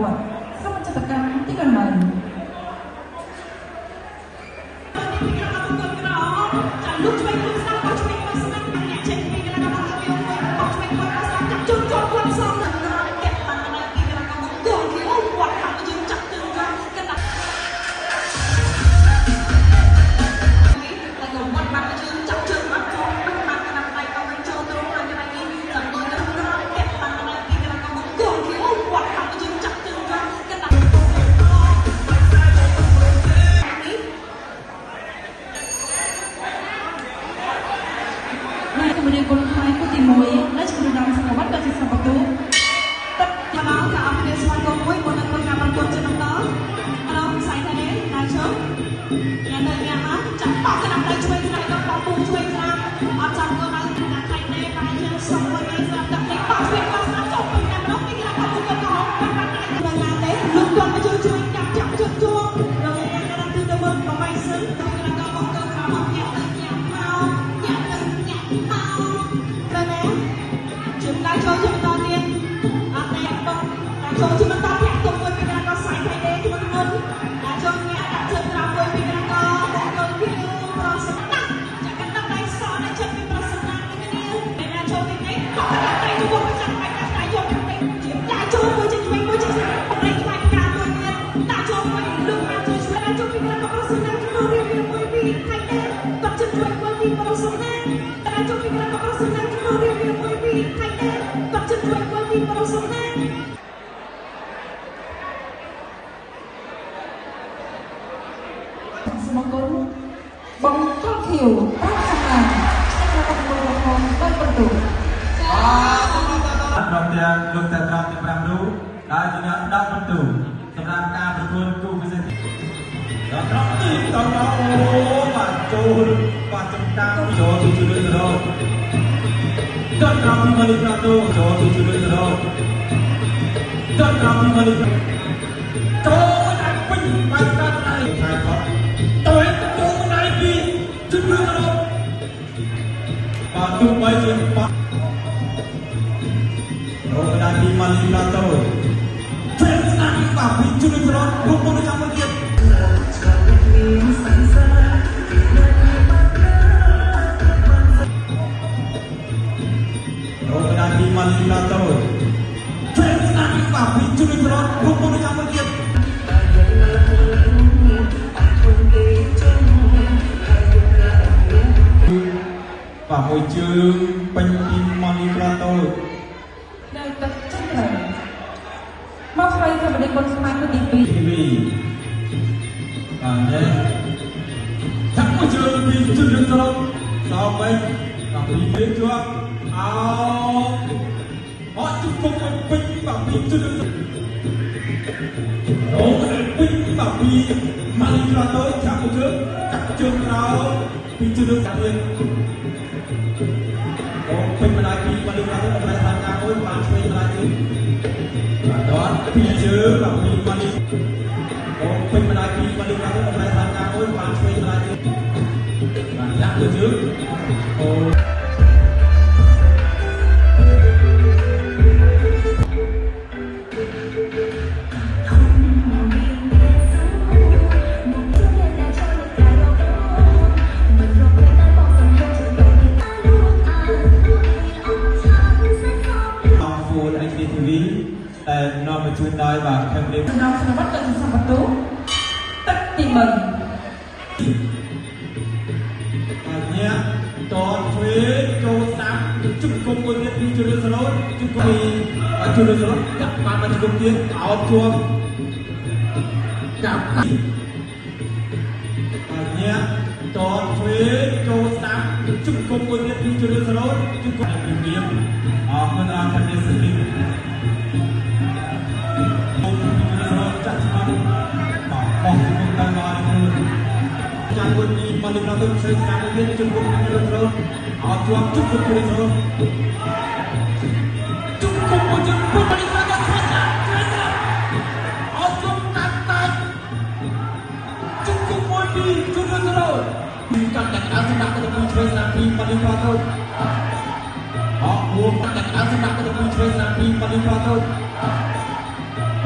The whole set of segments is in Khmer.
ួតសូមចាត់កម្មទីកន្លែង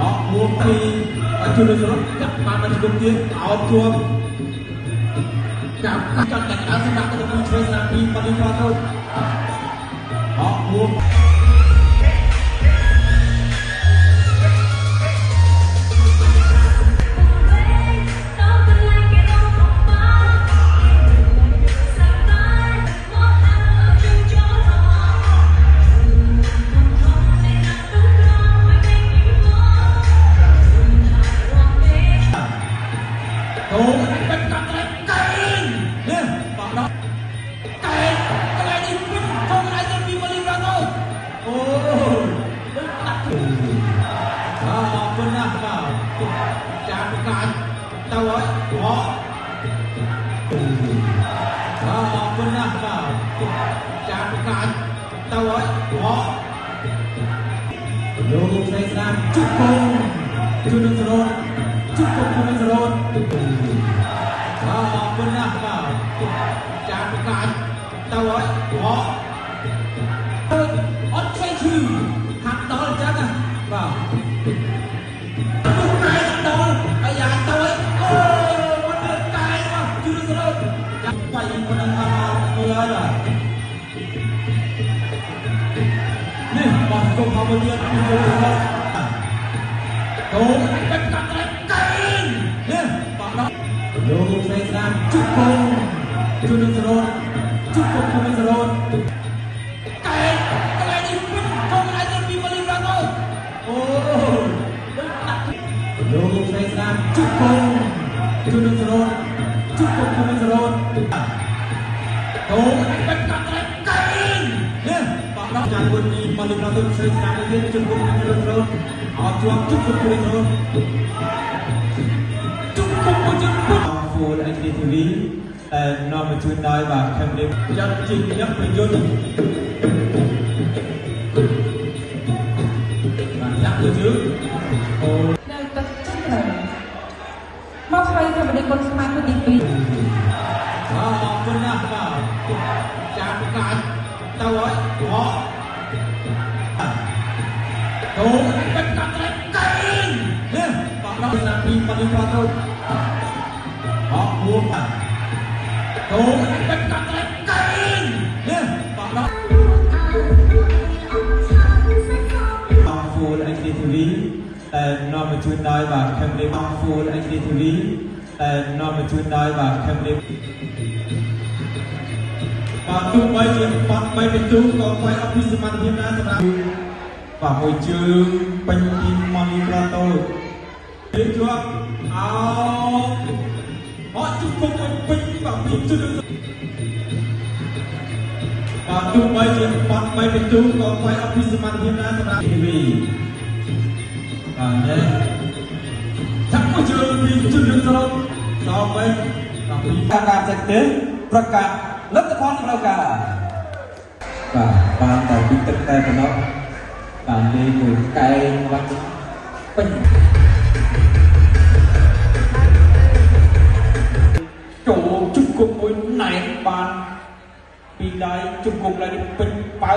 អ មួពីជួយនឹងសរុបកាប់បានមកជុំទៀតអោបជួបកាប់កាត់តែដើមសម្រាប់ទៅក្នុងឆ្វេងស្នាមពីបលីក្រតូចអោមួលោកស្រីស្ដាមជុកគងជួននឹងសរោតជុកគងជួននឹងសរោតអរគុណណាស់បាទចាំកាច់ទៅហើយអអត់ឆ្វេងឈឺហាក់ដល់អញ្ចឹងណាបាទទុកកែដល់អាយ៉ាទៅហើយអូមិនលើកែមកជួននឹងសរោតចាំបាយប៉ុណ្ណឹងមកមើលហើយបាទនេះបោះគុំមកទៀតពីចូលសរោតចូលបាច់កាត់ត្រែកែនេះបោះដល់លោកស្រីស្ដាមជុកគងជួននឹងសរោតជុកគងជួននឹងសរោតកែកន្លែងនេះវិញកងកន្លែងនេះពីបលីរ៉ាណូអូលោកស្រីស្ដាមជុកគងជួននឹងសរោតជុកគងជួននឹងសរោតចូលបាច់កាត់ត្រែកែនេះបោះដល់ចាំមួយពីបលីរ៉ាណូស្រីស្ដាមទៀតជុកគងជួននឹងសរោតអត់ជាប់ជុកគងជួននឹងសរោតជុកគងជុកគង Full HD TV តែនាំមកជូនដោយបាទខេមរាចាត់ជីកញាក់ប្រយុទ្ធបាទដាក់ទៅជើងអូនៅទឹកចុងក្រោយមកហើយធម្មតាគុណស្មាគូទី2អរគុណណាស់បាទចាំកាច់ទៅហើយអចូលបាច់កាត់ត្រែកែនេះបាទដល់ស្នាពីបលីក្រតូចអោមួចូលបាច់កាត់ត្រែកែនេះបាទដល់ Full HD TV តែនាំមកជូនដោយបាទខេមរា Full HD TV តែនាំមកជូនដោយបាទខេមរាបាទទោះបីជាបាត់បីពិន្ទុក៏ខ្វែអត់ពីសមត្ថភាពណាសម្រាប់បាទមួយជើងពេញទីម៉ាលីក្រតូចរៀបជាប់អោអត់ជុំគុំពេញបាទពីជុំបាទទោះបីជាបាត់បីពិន្ទុក៏ខ្វែអត់ពីសមត្ថភាពណាសម្រាប់ TV បាទនេះចាក់មួយជើងពីជុំនឹងសរុបសវិញបាទពីការសេចទេប្រកាសលទ្ធផលផ្លូវការបាទបានតែពីទឹកតែប៉ុណ្ណោះបាទលេងមួយកែងវត្តពេញចូលជុំគុំមួយណែនបានពីដៃជុំគុំឡើងពេញប៉ៅ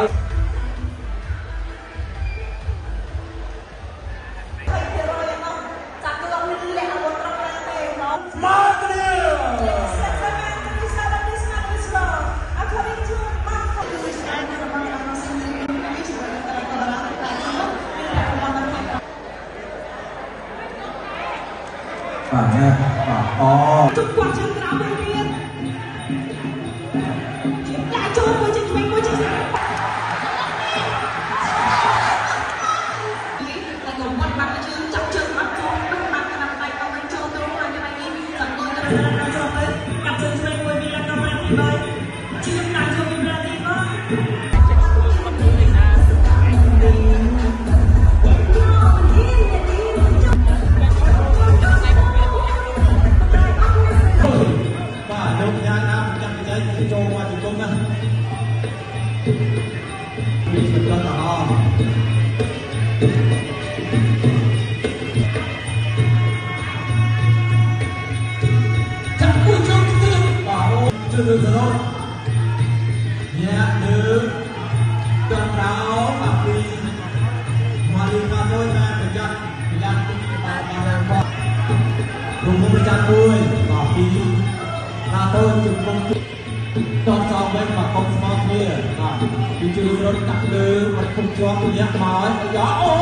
បាទនេះបាទអូជុំគាត់ជើងក្រោមមួយទៀតជាដាក់ចូលមួយជើងឆ្វេងមួយជើងស្ដាំតែក៏វត្តបាត់ជើងចាប់ជើងបាត់ចូលបាត់ក្តាប់ដៃអស់វិញចូលត្រង់ហើយថ្ងៃនេះសំគូទៅដល់ចូលទៅកាប់ជើងឆ្វេងមួយពីឡាក់ដល់ទី3ជាដាក់ចូលពីឡាទីមក ចូលមកជង្គង់ណាពីបន្តអចាប់មួយជើងទៀតបាទអូជើងសរោញាក់លើចក្រោមបាទពីមកលីមកទៅតែប្រយ័ត្នប្រយ័ត្ន មួយបាទពីណាតូនជង្គង់តតសងវិញបាទកុំស្មោគ្នាបាទពីជួយរត់ដាក់លើបាត់គុំជាប់ញាក់មកហើយយ៉ាអូ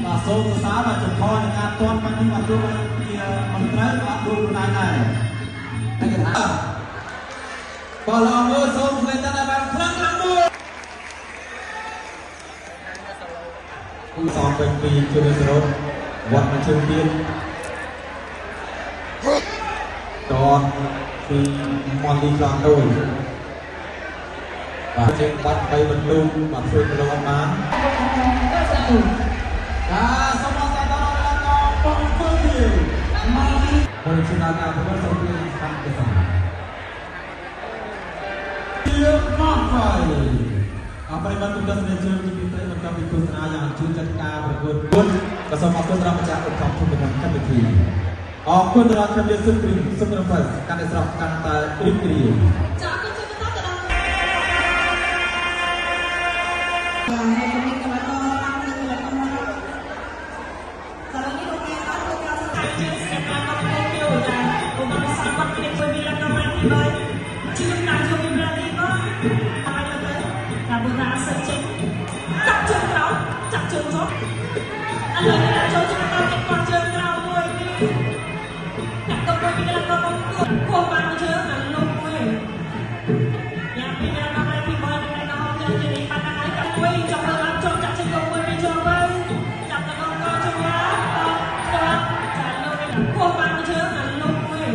បាទសូមសរសើរបាទចំពោះនៃការទាត់បាញ់នេះបាទទោះបីជាមិនត្រូវបាទដួលខ្លួនឯងដែរតែគេថាបាទល្អមើលសូមផ្លេចតែបានខ្លាំងខ្លាំងមួយគូសងវិញពីជួយរត់វត្តមកជើងទៀតតតពីមនលីខ្លងដូចបាទជើងបាត់3បន្ទូបាទធ្វើប្រឡងបានបាទសូមអរសាទរដល់កងបងប្អូនមុនជំនាការប្រកបសូមជួយសំខាន់ទៅជាមកហើយអបិយបន្ទស្សនិកជនជាពិសេសបន្តពីទស្សនាយ៉ាងជឿចាត់ការប្រកួតគុណក៏សូមអរគុណដល់ម្ចាស់ឧបត្ថម្ភក្នុងកម្មវិធីអរគុណដល់ខ្ញុំលាសុខគ្រីមសុខរំភើកាន់តែស្រស់កាន់តែរីករាយចាអរគុណជាបន្តទៅដល់បាទហើយខ្ញុំកន្លងតាមនឹងកន្លងមកសាឡនេះលោកអ្នកអត់ធ្វើការសម្ដែងជាស្រាប់ដល់ពេលពីចាឧបមាសម្បត្តិគ្នាមួយវិលកម្មទី3ជាការយកវិលទីមកហើយទៅកាបុរាសិចេញចាប់ជើងក្រោមចាប់ជើងចុះឥឡូវនេះចូលឆ្នាំដល់គេគាត់ជើងក្រោមមួយនេះចាប់ទៅមួយពីកន្លងមកគោះបានជើងអាលុបមួយយ៉ាពីកន្លងមកពីបើនៅក្នុងជើងជានេះបាត់ហើយកាមួយចង់ឡើងចង់ចាក់ជើងមួយពីចូលទៅចាប់ទៅកងជើងឡើងតតចាលោកនេះគោះបានជើងអាលុបមួយ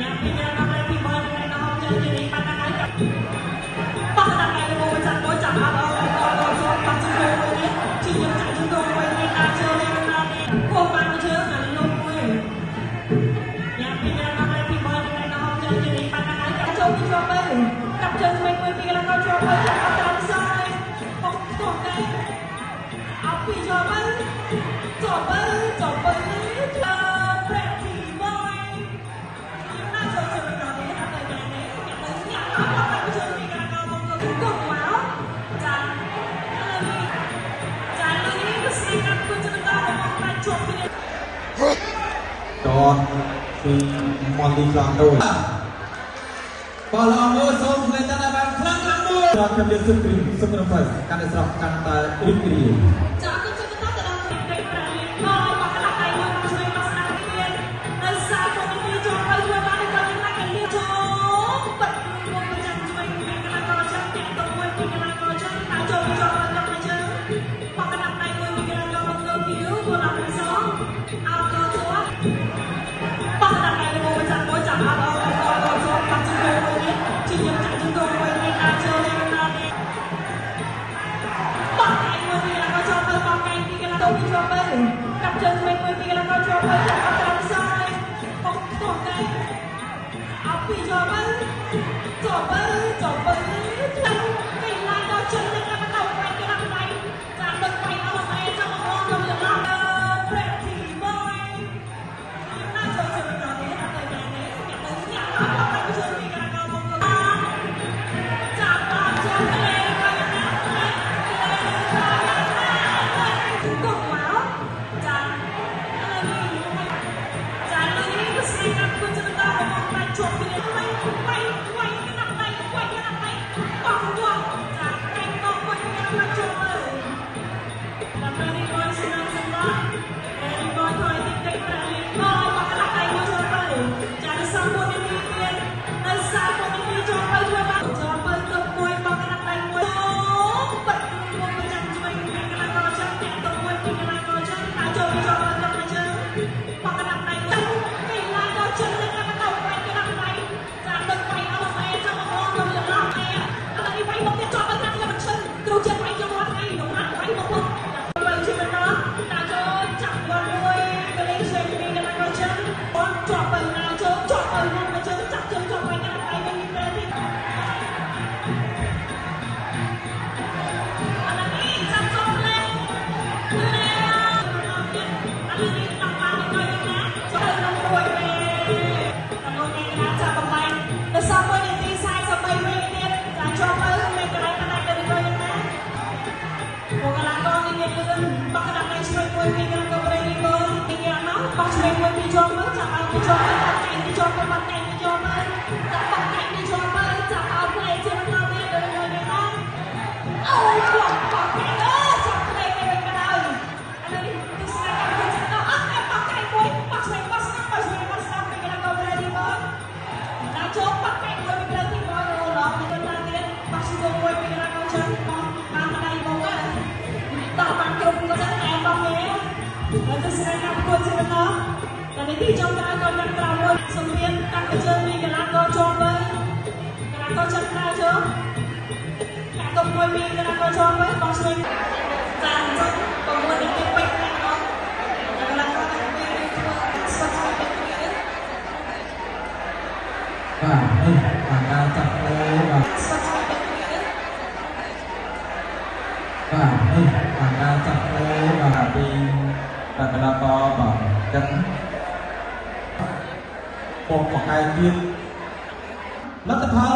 យ៉ាពីកន្លងមកពីបើនៅក្នុងជើងជានេះបាត់ហើយកាប៉ះដល់ដៃមួយចាប់មួយចាប់អត់អត់អត់ចូលបាត់ជើងមួយនេះជាយើងចាក់ជើងមួយនេះតាមជើងនេះតាមនេះគោះបានជើងអាលុបមួយយ៉ាពីកន្លងមកពីបើនៅក្នុងជើងជានេះបាត់ហើយកាចូលពីជាប់ទៅកាប់ជើងមួយមួយពីកន្លងមកជាប់ទៅចាប់អត់តាមសាយបុកតតែអត់ពីជាប់ទៅជាប់ទៅជាប់ទៅចាប្រតិបយណាចូលជើងដល់នេះអត់ទៅនេះអ្នកទៅញ៉ាំអត់ទៅជើងពីកន្លងមកគោះមកចាចានេះគឺស្រីកាត់គូជើងដល់មកបាច់ជាប់ពីតពីមនលីខ្លងដូចបាទល្អមើលសូមផ្លេចតែបានខ្លាំងខ្លាំងមួយដល់ខ្ញុំលាសុខគ្រីមសុខរំភើកាន់តែស្រស់កាន់តែរីករាយចាអរគុណជាបន្តទៅដល់កិច្ចប្រាលីមកមកកន្លះដៃមួយមកជួយមកស្ដាប់ទៀតនៅសារពុទ្ធនេះចូលទៅជួយបានក៏យ៉ាងណាក៏លៀចូលបាត់មកប្រចាំជួយមានកន្លះកចាំតាក់ទៅមួយពីកន្លះកចាំតែចូលចូលដល់ទៅជើងបកកណ្ដាប់ដៃមួយពីកន្លះកមកលើពីគូឡាប់សងអោកចូលបកកណ្ដាប់ដៃមួយចាំមួយចាំអត់អត់អត់ចូលបាត់ជើងមួយនេះជាយើងចាក់ជើងមួយនេះតាមជើងនេះតាមនេះបកដៃមួយពីកន្លះកចូលទៅបកកែងពីកន្លះទៅពីចូលទៅកាប់ជើងមួយមួយពីកន្លះកចូលទៅចាប់អត់តាមសាយបុកតតែអត់ពីចូលទៅចូលទៅចូលទៅកីឡាដល់ជើងនេះតែទៅបែកកណ្ដាប់ដៃចាដឹកបែកអត់អីចាំមកខ្ញុំទៅដល់ប្រតិបយណាចូលជើងដល់នេះអត់ទៅនេះអ្នកទៅញ៉ាំអត់ទៅជើងពីកន្លះកមកចាប់បានជើងលេក៏យ៉ាងណាលេគោះមកចាចានេះគឺស្រីកាត់គូជើងដល់មកបាច់ជាប់ពីនេះໄວໄວໄວកណ្ដាប់ដៃໄວកណ្ដាប់ដៃបោះជាប់ចាកែងតមួយកណ្ដាប់បាច់ជាប់ទៅដល់នេះបយស្នាមសម្រាប់នេះបយថយតិចតិចប្រាលីមកបកកណ្ដាប់ដៃមួយចូលទៅចានៅសំមួយនេះទៀតនៅសារមួយនេះចូលទៅជួយបានចូលទៅទៅមួយបកកណ្ដាប់ដៃមួយបាត់មួយប្រចាំជួយកណ្ដាប់កចាំតាក់ទៅមួយពីកណ្ដាប់កចាំតែចូលចូលទៅទៅជើងបកកណ្ដាប់ដៃមួយកីឡាដល់ជើងនេះតែទៅបែកកណ្ដាប់ដៃចាដឹកបែកអត់អីចាំមកខ្ញុំទៅដល់អីឥឡូវនេះបែកមកទៀតជាប់ទៅតាមខ្ញុំមិនឈឹងគ្រូចិត្តបែកខ្ញុំរាល់ថ្ងៃខ្ញុំហាត់បែកមកពុតបែកជើងដល់តាចូលចាប់វត្តមួយកលេងឆ្វេងពីកណ្ដាប់កចាំបងជាប់ទៅណាជើងជាប់ទៅមកជើងចាប់ជើងជាប់បែកកណ្ដាប់ដៃវិញនេះទៀតឥឡូវនេះចាប់ជាប់លេលេអត់នេះដល់បានទៅយ៉ាងណាចូលក្នុងមួយវិញដល់នេះកណ្ដាលចាប់បំបែកដល់សល់1នាទី43វិនាទីចាជាប់ទៅមានកន្លែងកណ្ដាលទៅក៏យ៉ាងណាពួកកន្លងកងនេះលឿនបកកណ្ដាលដៃឆ្វេងមួយពីកន្លងក៏ប្រេងនេះបងទីញ៉ាំមកបោះ ជាប់ទៅ បាត់កែងពីជាប់ទៅ បាត់កែងពីជាប់ទៅ ចាប់បាត់កែងពីជាប់ទៅ ចាប់ឲ្យផ្លេជាបន្តទៀត ដូចនេះណា អូយ ជាប់បាត់កែង អើចាប់ផ្លេទៅវិញក៏ដោយ។ ឥឡូវនេះទស្សនាកម្មវិធីចាប់ដល់អត់ តែបាត់កែងមួយ បាត់ឆ្វេង បាត់ស្ដាំ បាត់ឆ្វេង បាត់ស្ដាំពីកីឡាករប្រេទីបដល់ចូល បាត់កែងមួយពីប្រេទីបរឡងពីកន្លែងទៀត បាត់ជុំមួយពីកីឡាករចិន បោះបានម្ដាយមកតោះ បានគ្រប់ក៏ចឹង អែមបោះគេ ហើយទស្សនាការប្រកួតជាបន្ត តែនេះទីចុងក្រោយក៏យ៉ាងក្រៅមួយ សំរៀនកាន់កជើងពីកីឡាករជាប់ទៅ កីឡាករចិនដើរចូល កាក់តុកមួយពីកីឡាករជាប់ទៅ បោះឆ្វេង ចា អញ្ចឹង 9 នាទីពេញតែម្ដង កីឡាករទាំងពីរធ្វើស្វិតស្វិតដូចគ្នា បាទ នេះបាទ ការចាប់លេបាទ ស្វិតស្វិតដូចគ្នា បាទ នេះបាទ ការចាប់លេបាទពីបាទកីឡាករបាទចឹងពងបកែទៀត លទ្ធផល